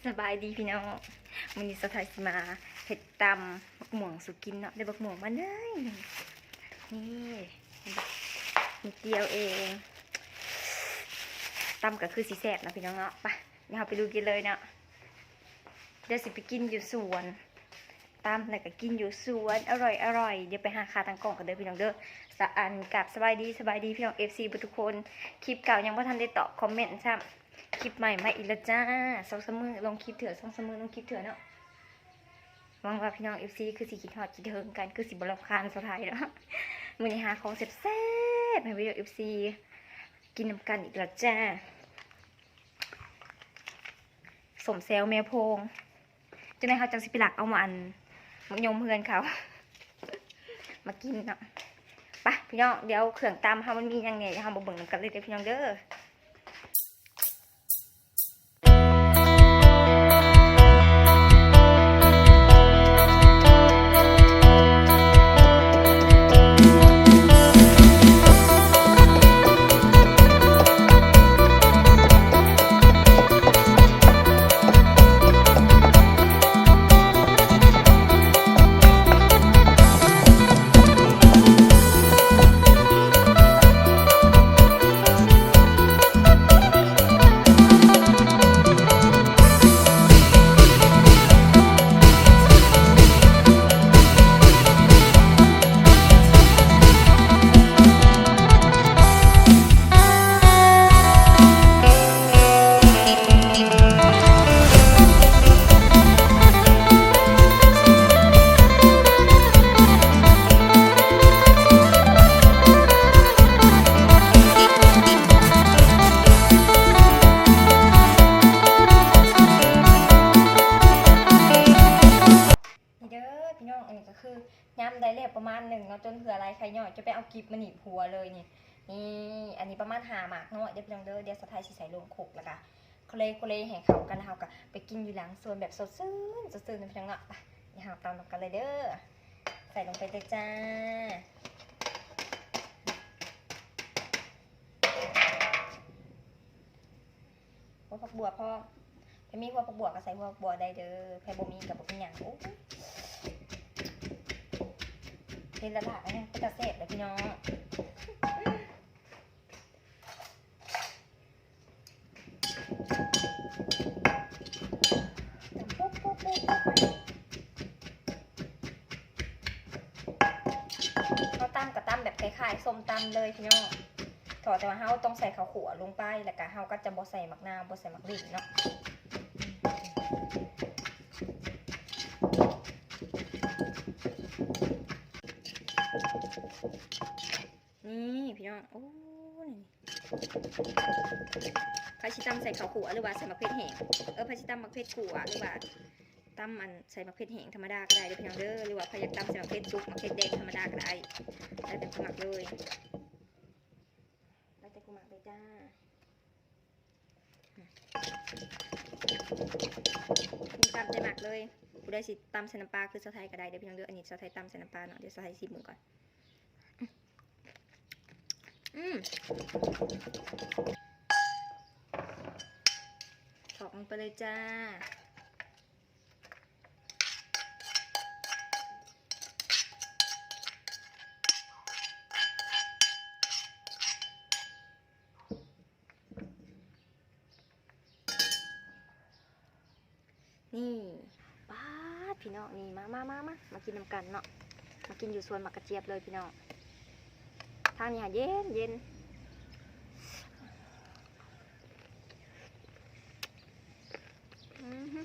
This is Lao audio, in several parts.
ສະບາຍດີພີ່ນ້ອງ ມື້ນີ້ສາວໄທຊິມາເຮັດຕຳໝາກມ່ວງສູ່ກິນເນາະ. ໄດ້ໝາກມ່ວງມາໜ້ອຍໜຶ່ງ ນີ້ ເຫັນບໍ່ ນິດດຽວເອງ. ຕຳກໍຄືຊິແຊບເນາະພີ່ນ້ອງເນາະ. ໄປ ດຽວເຮົາໄປລຸຍກັນເລີຍເນາະ. ດຽວຊິໄປກິນຢູ່ສວນ ຕຳແລ້ວກໍກິນຢູ່ສວນ ອະຮ່ອຍໆ. ດຽວໄປຫາຂາຕັ້ງກ້ອງກັນເດີພີ່ນ້ອງເດີ. ສະ ອັນ ກາບສະບາຍດີ ສະບາຍດີພີ່ນ້ອງເອັຟຊີເບິດທຸກຄົນ. ຄລິບເກົ່າຍັງບໍ່ທັນໄດ້ຕອບຄອມເມັນຊ້ຳ ຄລິບໃໝ່ມາອີກແລ້ວຈ້າ. ສອງສາມມື້ລົງຄລິບເທື່ອ ສອງສາມມື້ລົງຄລິບເທື່ອເນາະ. ຫວັງວ່າພີ່ນ້ອງເອັຟຊີຄືຊິຄິດຮອດຄິດເຖິງກັນ ຄືຊິບໍ່ລຳຄານສາວໄທເນາະ. ມື້ນີ້ຫາຂອງແຊບໆໃຫ້ພີ່ນ້ອງເອັຟຊີກິນນຳກັນອີກແລ້ວຈ້າ. ສົ້ມແຊວແມວໂພງ ຈັ່ງໃດເຮົາຈັ່ງຊິໄປລັກເອົາ ອັນ ໝາກຍົມເຮືອນເຂົາມາກິນເນາະ. ໄປພີ່ນ້ອງ ດຽວເຄື່ອງຕຳເຮົາມັນມີຫຍັງແດ່ ດຽວເຮົາມາເບິ່ງນຳກັນເລີຍເດີພີ່ນ້ອງເດີ. ນີ້ເດີພີ່ນ້ອງ ອັນນີ້ກໍຄືຍຳໄດ້ແລ້ວປະມານໜຶ່ງເນາະ ຈົນເຫື່ອຫຼາຍໄຂ່ຍ້ອຍ ຈະໄປເອົາກິບມາໜີບຫົວເລີຍນີ້. ນີ້ ອັນນີ້ປະມານຫ້າໝາກນ້ອຍເດີພີ່ນ້ອງເດີ. ດຽວສາວໄທຊິໃສ່ລົງຄົກ ແລ້ວກໍໂຄເລໂຄເລໃຫ້ເຂົ້າກັນ ແລ້ວເຮົາກໍໄປກິນຢູ່ຫຼັງສວນແບບສົດຊື່ນ ສົດຊື່ນເນາະພີ່ນ້ອງເນາະ. ໄປ ດຽວເຮົາຕຳນຳກັນເລີຍເດີ. ໃສ່ລົງໄປເລີຍຈ້າ. ຫົວຜັກບົວພ້ອມ ໃຜມີຫົວຜັກບົວກໍໃສ່ຫົວຜັກບົວໄດ້ເດີ ໃຜບໍ່ມີກໍບໍ່ເປັນຫຍັງ. ໂອ້ຍ ເຫັນລະລະກໍຍັງເປັນຕາແຊບເດີພີ່ນ້ອງ. ເຮົາຕຳກໍຕຳແບບຄ້າຍໆ ສົ້ມຕຳເລີຍພີ່ນ້ອງ ເພາະແຕ່ວ່າເຮົາຕ້ອງໃສ່ເຂົ້າຂົ້ວລົງໄປ ແລ້ວກໍເຮົາກໍຈະບໍ່ໃສ່ໝາກນາວ ບໍ່ໃສ່ໝາກເລັ່ງເນາະ. ນີ້ພີ່ນ້ອງ ໂອ້ ນີ້ ໃຜຊິຕຳໃສ່ເຂົ້າຂົ້ວ ຫຼືວ່າໃສ່ໝາກເຜັດແຫ້ງ ເອີ ໃຜຊິຕຳໝາກເຜັດຂົ້ວ ຫຼືວ່າ ຕຳ ອັນ ໃສ່ໝາກເຜັດແຫ້ງທຳມະດາກໍໄດ້ເດີພີ່ນ້ອງເດີ ຫຼືວ່າໃຜຢາກຕຳໃສ່ໝາກເຜັດສຸກ ໝາກເຜັດແດງທຳມະດາກໍໄດ້ ແລ້ວແຕ່ຜູ້ມັກເລີຍ ແລ້ວແຕ່ຜູ້ມັກເລີຍຈ້າ. ກິນຕຳໃສ່ໝາກເລີຍ ຜູ້ໃດຊິຕຳໃສ່ນ້ຳປາຄືສາວໄທກໍໄດ້ເດີພີ່ນ້ອງເດີ. ອັນນີ້ສາວໄທຕຳໃສ່ນ້ຳປາເນາະ ດຽວສາວໄທຊິມເບິ່ງກ່ອນ. ອືມ ຖອກລົງໄປເລີຍຈ້າ. ນີ້ ປາດ ພີ່ນ້ອງ ນີ້ ມາ ມາ ມາ ມາ ມາກິນນຳກັນເນາະ ມາກິນຢູ່ສວນໝາກກະຈຽບເລີຍພີ່ນ້ອງ. ທາງນີ້ຫາເຢັນໆ ອືຫື. ອ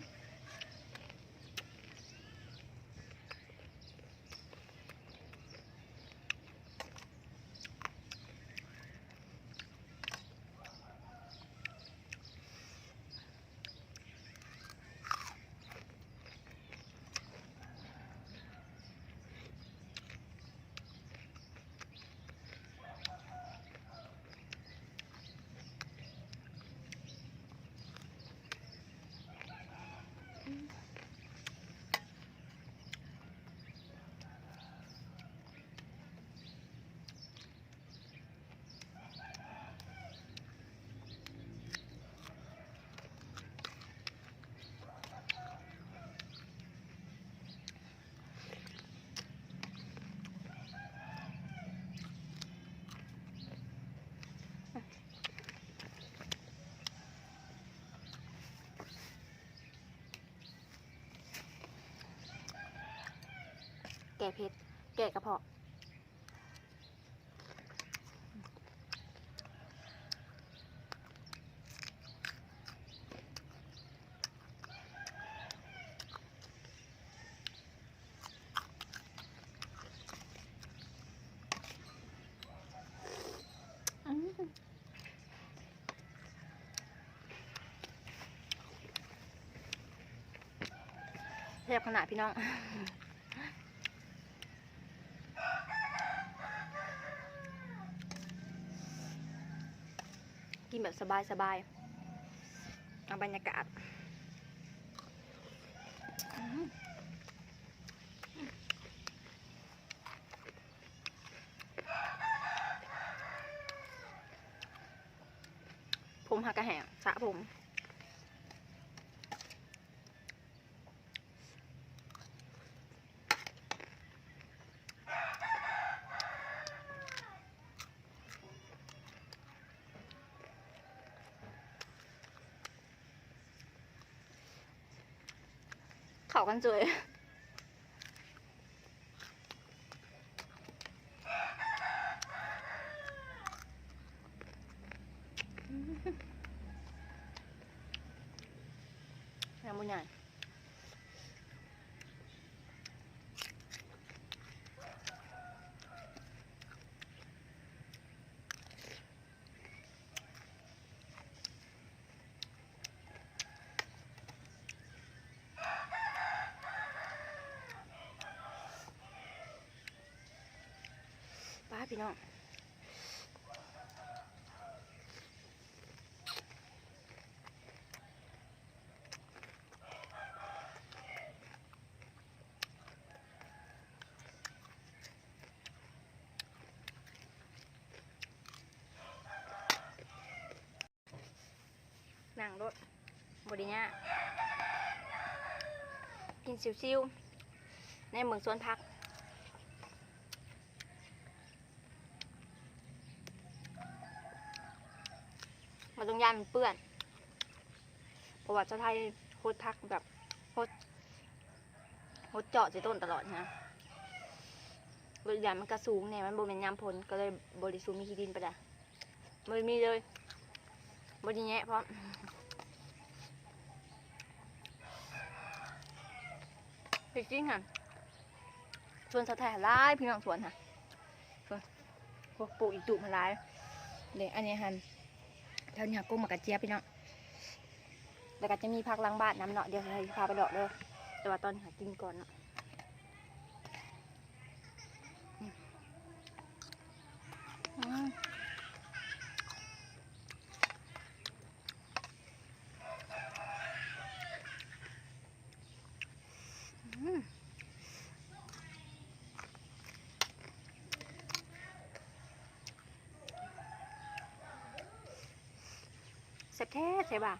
ແກ້ເຜັດ ແກ້ກະເພາະ. ອືມ ແຊບຂະໜາດພີ່ນ້ອງ ກິນແບບສະບາຍໆ ເອົາບັນຍາກາດ. ອືມ ຜົມຫາກະແຫ້ງ ສະຜົມ. ເຂົ້າກັນເຊີຍ ຍັງບໍ່ໃຫຍ່. ປ້າ ພີ່ນ້ອງ ນັ່ງໂລດ ບໍ່ໄດ້ຍາກ ກິນຊິວໆ ໃນເມືອງສວນຜັກ. ບໍ່ຕ້ອງຢ້ານມັນເປື້ອນ ເພາະວ່າຊາວໄທຫົດຜັກແບບຫົດ ຫົດເຈາະໃສ່ຕົ້ນຕະຫຼອດນະ ແລ້ວອີກຢ່າງມັນກະສູງແດ່ ມັນບໍ່ແມ່ນຍາມຝົນ ກະເລີຍບໍ່ໄດ້ສູງມີຂີ້ດິນປານໃດ ບໍ່ໄດ້ມີເລີຍ ບໍ່ໄດ້ແຍະພ້ອມ. ທີ່ຈິງຫັ້ນ ສວນສາວໄທຫຼາຍ ພີ່ນ້ອງ ສວນຫັ້ນ ໂອ້ ປູກອີກຕູບຫຼາຍເດ້. ອັນນີ້ຫັ້ນ ແຖວນີ້ຫາກົກໝາກກະຈຽບ ພີ່ນ້ອງ ແລ້ວກະຈະມີຜັກຫຼັງບ້ານນຳເນາະ ດຽວຊິພາໄປເລາະເດີ ແຕ່ວ່າຕອນນີ້ຫາກິນກ່ອນເນາະ. ອືມ ອືມ ອືມ ແຊບແທ້ ແຊບວ່າ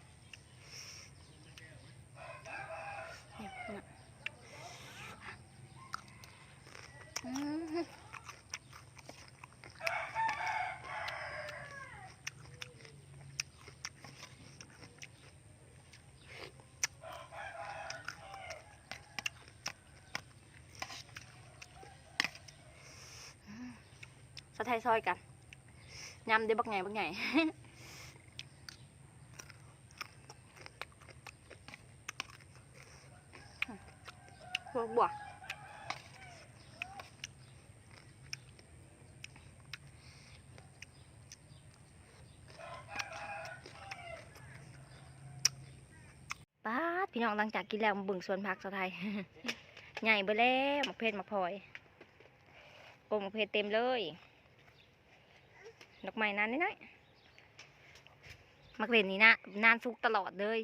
ອືມ ສາວໄທຊອຍກະຍຳເດ້ ບັກໃຫຍ່ ບັກໃຫຍ່ ບວກ ບວກ. ປາດ ພີ່ນ້ອງ ຫຼັງຈາກກິນແລ້ວ ມາເບິ່ງສວນຜັກສາວໄທ ໃຫຍ່ເບິດແລ້ວ ໝາກເຜັດ ໝາກພອຍ ກົກໝາກເຜັດເຕັມເລີຍ ດອກໄມ້ນານນ້ອຍໆ ໝາກເຜັດນີ້ນະ ນານສຸກຕະຫຼອດເລີຍ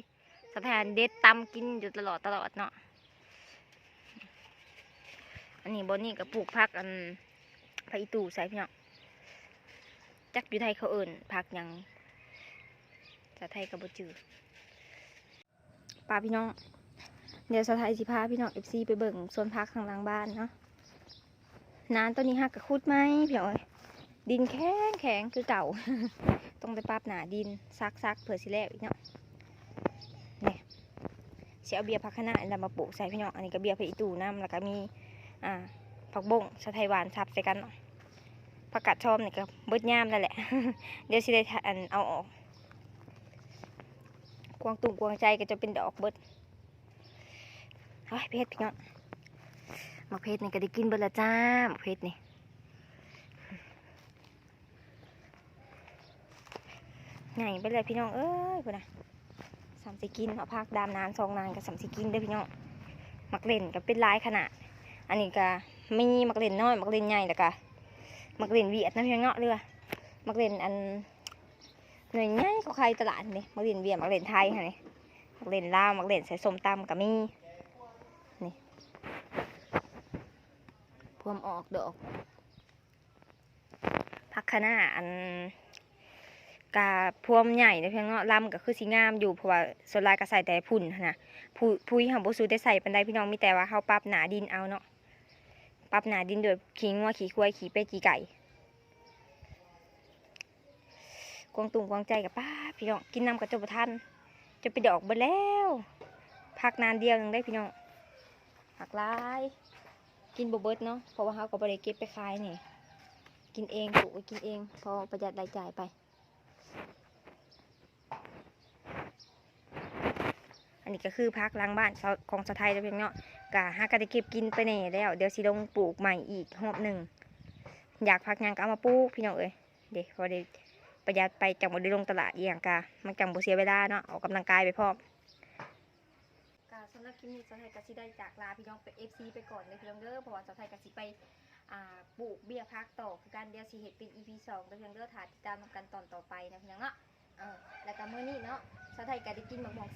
ສາວໄທເດັດຕຳກິນຢູ່ຕະຫຼອດຕະຫຼອດເນາະ. ອັນນີ້ບ່ອນນີ້ກະປູກຜັກ ອັນ ຜັກອີ່ຕູ່ໃສ່ ພີ່ນ້ອງ ຈັກຢູ່ໄທເຂົາເອີ້ນຜັກຫຍັງ ສາວໄທກະບໍ່ຈື່. ປາ ພີ່ນ້ອງ ດຽວສາວໄທຊິພາພີ່ນ້ອງ ເອັຟຊີ ໄປເບິ່ງສວນຜັກທາງຫຼັງບ້ານເນາະ. ນານໂຕນີ້ຫາກະຂຸດໃໝ່ ພີ່ນ້ອງເອີຍ ດິນແຂງໆ ຄືເກົ່າ ຕ້ອງໄດ້ປັບໜ້າດິນ ສັກໆ ເພື່ອຊິແລ້ວອີກເນາະ. ນີ້ ຊິເອົາເບ້ຍຜັກຄະນ້ານີ້ລະມາປູກໃສ່ ພີ່ນ້ອງ ອັນນີ້ກະເບ້ຍຜັກອີ່ຕູ່ນຳ ແລ້ວກະມີ ອ່າ ຜັກບົ້ງ ສາວໄທຫວ່ານສັບໃສ່ກັນເນາະ. ຜັກກາດຊອມນີ້ກໍເບິດຍາມແລ້ວແຫຼະ ດຽວຊິໄດ້ ອັນ ເອົາອອກ. ກວາງຕຸງກວາງໃຈກໍຈະເປັນດອກເບິດ. ໂອ້ຍ ເຜັດພີ່ນ້ອງ ໝາກເຜັດນີ້ກໍໄດ້ກິນເບິດແລ້ວຈ້າ ໝາກເຜັດນີ້. ໃຫຍ່ເບິດແລ້ວພີ່ນ້ອງເອີຍ ພຸ້ນນະ. ສ່ຳຊິກິນເນາະ ຜັກດາມນານສອງນານກໍສ່ຳຊິກິນເດີ້ພີ່ນ້ອງ. ໝາກເລັ່ນກໍເປັນຫຼາຍຂະໜາດ. ອັນນີ້ກໍມີໝາກເລັ່ນນ້ອຍ ໝາກເລັ່ນໃຫຍ່ ແລ້ວກໍໝາກເລັ່ນຫວຽດນຳພີ່ນ້ອງເນາະ ຫຼືວ່າໝາກເລັ່ນອັນ ໜ່ວຍໃຫຍ່ກວ່າຂາຍຕະຫຼາດນີ້ ໝາກເລັ່ນຫວຽດ ໝາກເລັ່ນໄທຫັ້ນນີ້ ໝາກເລັ່ນລາວ ໝາກເລັ່ນໃສ່ສົ້ມຕຳກໍມີ. ນີ້ ພວມອອກດອກ. ຜັກຄະນ້າ ອັນ ກະພວມໃຫຍ່ເດ້ພີ່ນ້ອງເນາະ ລຳກໍຄືຊິງາມຢູ່ ເພາະວ່າສ່ວນຫຼາຍກໍໃສ່ແຕ່ຝຸ່ນຫັ້ນນະ. ປຸ- ປຸ໋ຍເຮົາບໍ່ສູ້ໄດ້ໃສ່ປານໃດພີ່ນ້ອງ ມີແຕ່ວ່າເຮົາປັບໜ້າດິນເອົາເນາະ ປັບໜ້າດິນດ້ວຍຂີ້ງົວ ຂີ້ຄວາຍ ຂີ້ເປັດ ຂີ້ໄກ່. ກວາງຕຸງກວາງໃຈກໍ ປາດ ພີ່ນ້ອງ ກິນນຳກໍຈົນບໍ່ທັນ ຈົນເປັນດອກເບິດແລ້ວ. ຜັກນານດຽວໜຶ່ງໄດ້ພີ່ນ້ອງ ຜັກຫຼາຍ ກິນບໍ່ເບິດເນາະ ເພາະວ່າເຮົາກໍບໍ່ໄດ້ເກັບໄປຂາຍນີ້ ກິນເອງ ປູກໄວ້ກິນເອງ ພໍປະຢັດລາຍຈ່າຍໄປ. ອັນນີ້ກໍຄືຜັກຫຼັງບ້ານຊາວ ຂອງສາວໄທເດ້ອພີ່ນ້ອງເນາະ ກະຫາກໍໄດ້ເກັບກິນໄປແດ່ແລ້ວ ດຽວຊິລົງປູກໃໝ່ອີກຮອບໜຶ່ງ. ຢາກຜັກຫຍັງກໍເອົາມາປູກພີ່ນ້ອງເອີຍ ເດ້ ພໍໄດ້ປະຢັດໄປ ຈັ່ງບໍ່ໄດ້ລົງຕະຫຼາດອີ່ຫຍັງ ກະມັນຈັ່ງບໍ່ເສຍເວລາເນາະ ອອກກຳລັງກາຍໄປພ້ອມ. ກະສຳລັບຄລິບນີ້ ສາວໄທກໍຊິໄດ້ຈາກລາພີ່ນ້ອງ ເອັຟຊີ ໄປກ່ອນເດີພີ່ນ້ອງເດີ ເພາະວ່າສາວໄທກໍຊິໄປ ອ່າ ປູກເບ້ຍຜັກຕໍ່ຄືກັນ ດຽວຊິເຮັດເປັນ ອີພີສອງເດີພີ່ນ້ອງເດີ ຖ້າຕິດຕາມນຳກັນຕອນຕໍ່ໄປນະພີ່ນ້ອງເນາະ. ເອີ ແລ້ວກໍມື້ນີ້ເນາະ ສາວໄທກໍໄດ້ກິນໝາກມ່ວງ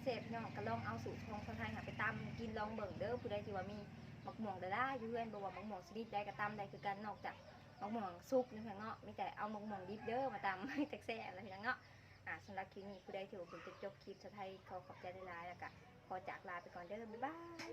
ແຊບໆ ພີ່ນ້ອງ ກໍລອງເອົາສູດຂອງສາວໄທຫັ້ນໄປຕຳກິນລອງເບິ່ງເດີ ຜູ້ໃດທີ່ວ່າມີໝາກມ່ວງຫຼາຍໆຢູ່ເຮືອນ ບໍ່ວ່າໝາກມ່ວງຊະນິດໃດກໍຕຳໄດ້ຄືກັນ ນອກຈາກໝາກມ່ວງສຸກນະພີ່ນ້ອງເນາະ ມີແຕ່ເອົາໝາກມ່ວງດິບເດີມາຕຳ ຈັກແຊບນະພີ່ນ້ອງເນາະ. ອ່າ ສຳລັບຄລິບນີ້ ຜູ້ໃດທີ່ວ່າເບິ່ງຈົນຈົບຄລິບ ສາວໄທຂໍຂອບໃຈຫຼາຍໆ ແລ້ວກະຂໍຈາກລາໄປກ່ອນເດີ ບາຍບາຍ.